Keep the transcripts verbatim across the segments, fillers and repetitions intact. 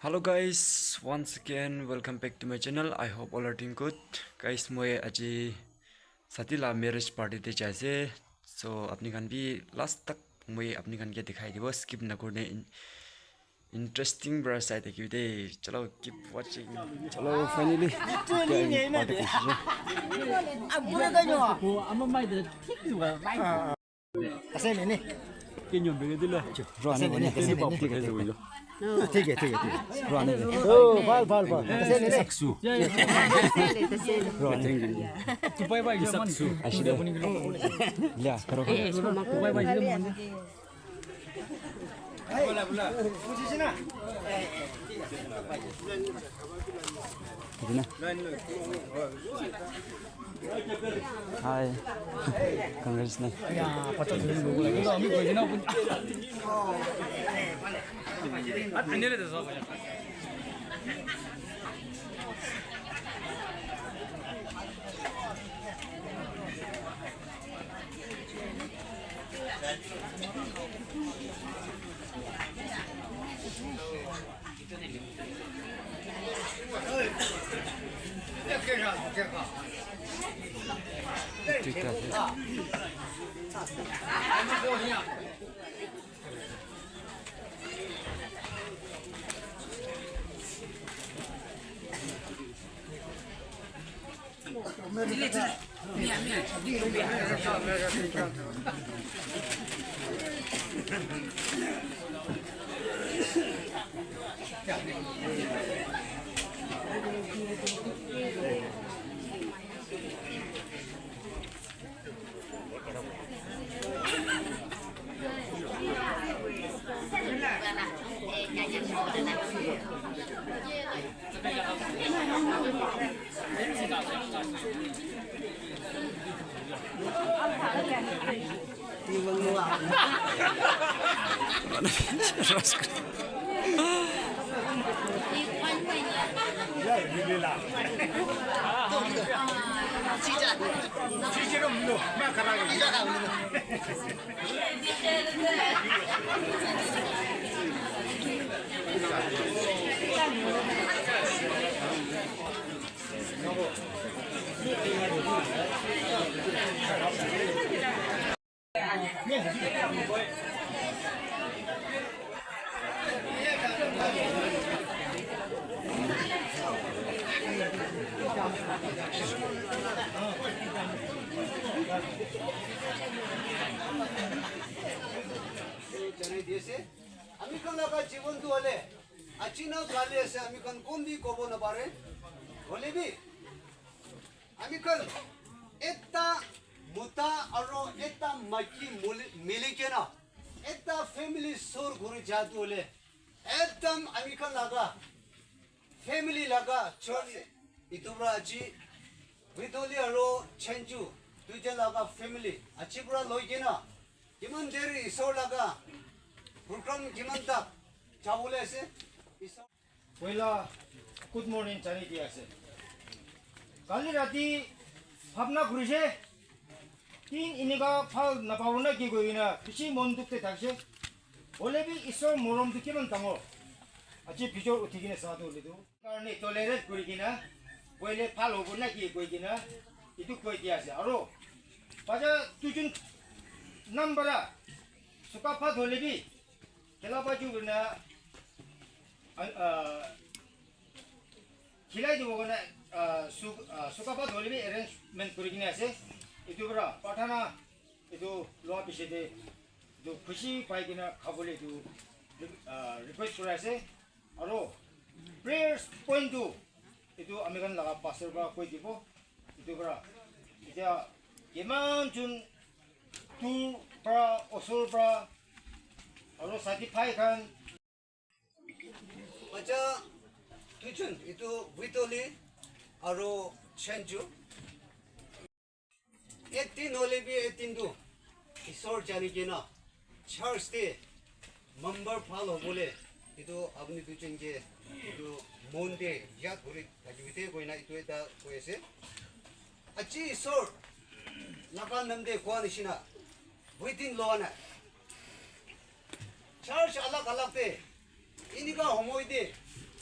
Hello guys, once again welcome back to my channel. I hope all are doing good. Guys, moi aji sati la marriage party te jai ase. So apni khan bi last tak moi apni khan ke dikhai dibo, skip na kurne in- interesting para sai thakibi de. Chalo, keep watching. Chalo, finally party khushe. Ase nene. Rua ase nene. Ase nene. Thik hai, thik hai, thik hai. Rua ase nene. Oh, bhal, bhal, bhal. Ase nene. Saksu. Rua ase nene. Saksu. Ashide. Ya, karo, karo. Tina. Hi. Congrats, na. Janai di ase, ami khan laga jibon tu hoile achi na kali ase, ami khan kon bi kobo napare. Hoile bi ami khan ekta mota aro ekta maiki muli- mili kena ekta family sor kuri ja tu hoile ekdam ami khan laga family laga church. Itu pra aji Vidoli aro Chenju duijon laga family aji pra loi kena kiman deri Isor laga program kiman tak jabole ase. Isor Poila, good morning jani di ase. Kali rati bhabna kurise, tin inika phal napabo na ki koi kena bishi mon dukh te thakise. Hoile bi Isor morom tu kiman dangor. Aji bijor uthi kena sa tu hoile tu. Karne tolerate kuri kena, koile phal hobo na ki koi kena, itu koi dia ase. Aro, bacha tujun nam bara, suka phat hoile bi, khela baju kena, ah, ah, khilai dibo kena, ah, su- ah, suka phat hoile bi arrangement kuri kena ase. Itu para, pathana, itu loa piche te, itu khushi pai kena khabole itu, ah, request kuri ase. Aro prayers point tu etu ami khan laga pastor para koi dibo. Etu para etya kiman jun dur para osor para aro sati bhai khan. Bacha duijon etu Vitoli aro Chenju. Eighteen hoile bi eighteen tu Isor jani kena church te member bhal hobole etu apni duijon ke etu mon te yad kuri thakibi de koina etu ekta koi ase. Aji Isor laga nam te koa nishina waiting loa na. Church alag alag te enika homoi te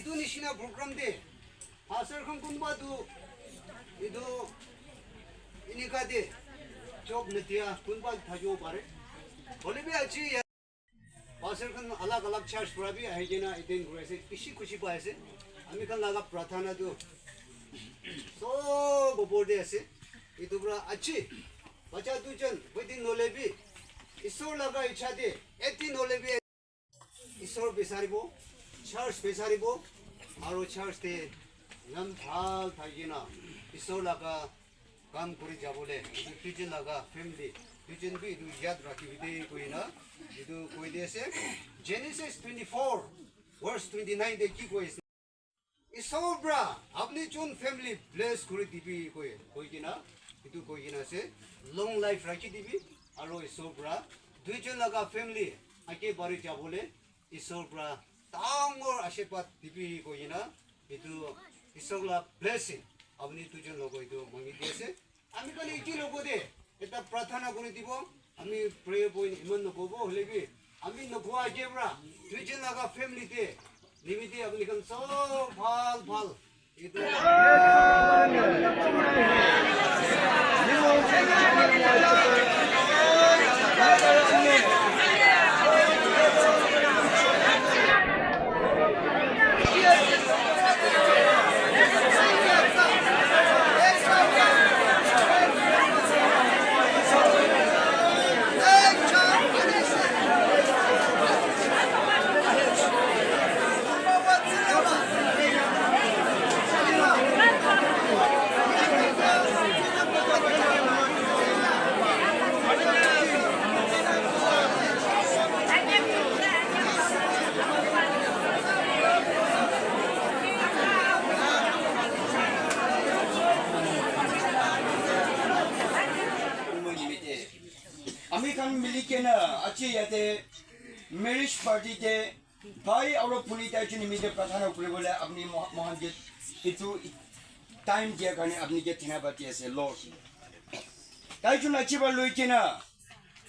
Etu nishina program te pastor khan kunba tu etu enika te job nadia kunba thakibo pare. Hoile bi aji ya-, pastor khan alag alag church para bi ahi kena attend kuri ase, bishi khushi pai ase. Ami khan laga prarthana tu sob opor te ase. Etu para aji bacha duijon wedding nahole bi Isor laga icha te eighteen nahole bi Isor bisaribo, church bisaribo, aro church te nam bhal thakina Isor laga kam kuri jabole, etu duijon laga family, duijon bi etu yad rakhibi de koina, etu koi de ase. Genesis twenty-four, verse twenty-nine te ki koi ase? Isor pra apni jun family bless kuri dibi koi, koi kena, etu koi kena ase, long life rakhi dibi, aro Isor pra duijon laga family age bari jabole Isor pra dangor ashirwad dibi koi kena, etu Isor la blessing apni duijon logo etu mangi di ase. Ami khan eki logo de ekta prarthana kuri dibo. Ami prayer point iman nokobo hoile bi ami nokoa age pra duijon laga family te nimite apni khan sob bhal bhal etu Ami khan mili kena aji yate marriage party te bhai aru bhoni tai jun nimite prarthana kuribole apni mo-, mohan ke etu time dia karne apni ke dhinabad di ase, Lord. Tai jun aji pra loi kena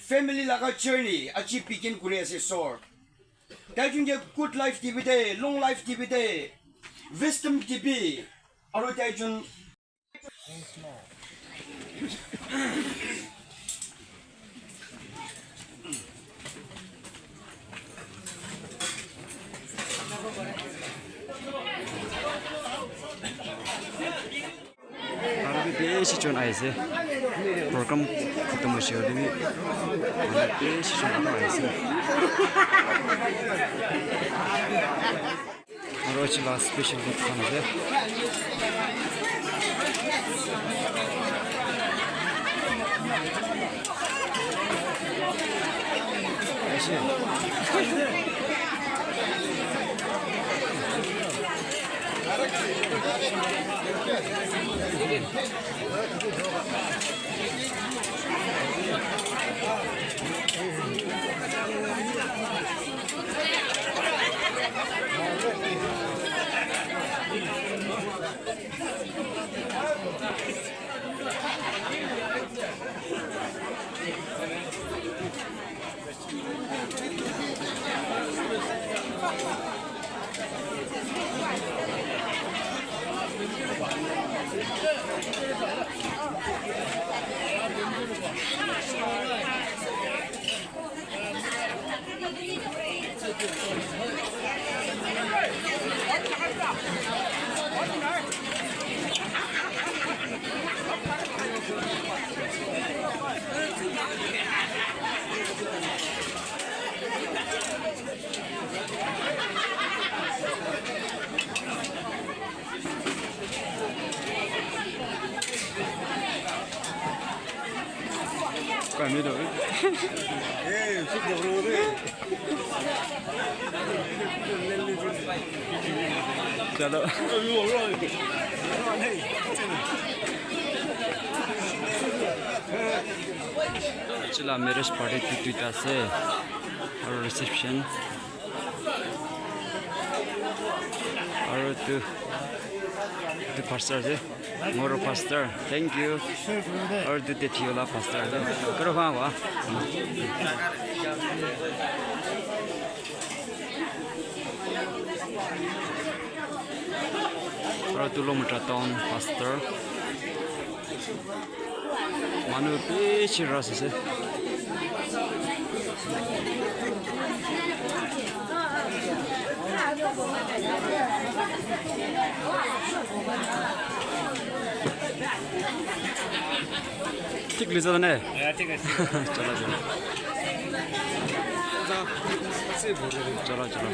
family laga journey aji begin kuri ase, Isor. Tai jun ke good life dibi de, long life dibi de, wisdom dibi, aru tai jun Aru bi bishi jon ahise. Program khatam hoise hoile bi manu bishi jon ahise. Aru chila special food khan ase. Chalo. Chila marriage party tu duita ase. Aru reception. Aru tu, tu pastor ase. Moro pastor. Thank you. Aru tu te thiola pastor ase. Karo khan wa. Tulomutra town pastor. Manu bishi rush ase. Thik loi jana nai? Chala, chala. Chala, chala.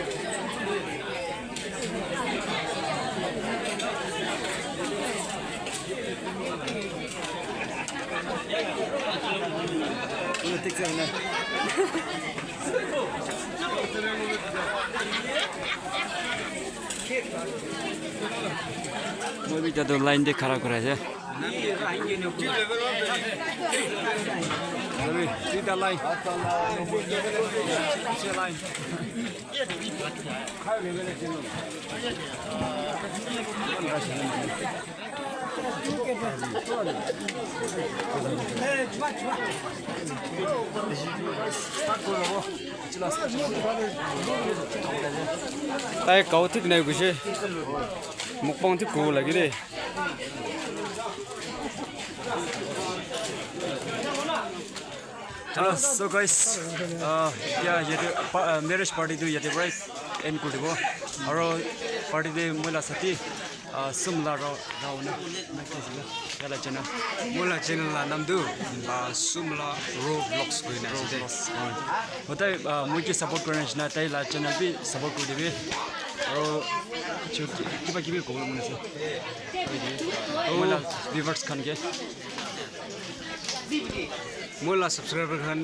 Moi bi tate line te khara kurai ase. Sorry, duita line. Piche line. Tai kau thik nai kuise. Mukbang thik kuru lagi de. Hello, so guys, uh, yeah, yate pa- uh, marriage party tu yate para end kuri dibo. Aro party te moi la sati, uh, Sumla Rao Rao na. Yala channel. Moi la channel la nam tu, uh, Sumla Rao Vlogs koi na ase. Hotai, uh, moi ke support kore na nishina tai la channel bi support kuri dibi. Aro chu- kiba kibi kobo mon ase. Moi la viewers khan ke. Moi la subscriber khan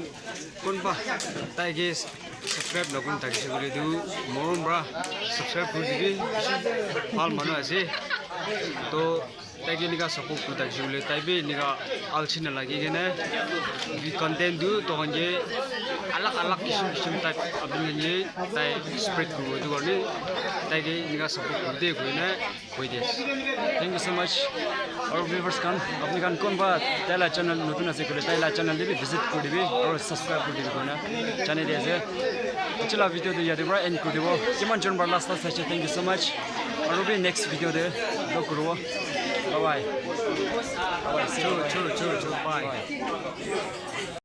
kunba tai ke subscribe nakuri thakise koile tu morom para subscribe kuri dibi. Bhal manu ase. To tai ke enika support kuri thakise koile tai bi enika alsi nalagi kena content tu toh khan ke alag alag kisim kisim type apni khan ke tai spread kuribo etu karne tai ke enika support kuri de koina. Koi di ase. Thank you so much. Aru viewers khan, apni khan kunba tai la channel notun ase koile, tai la channel te bi visit kuri dibi, aru subscribe kuri dibi koina janai di ase. Etu la video tu yate para end kuri dibo. Kiman jon para last last saise, thank you so much. Aru bi next video te log kuribo. Bye bye. Bye bye. See you. Churu, churu, churu, churu. Bye. Bye.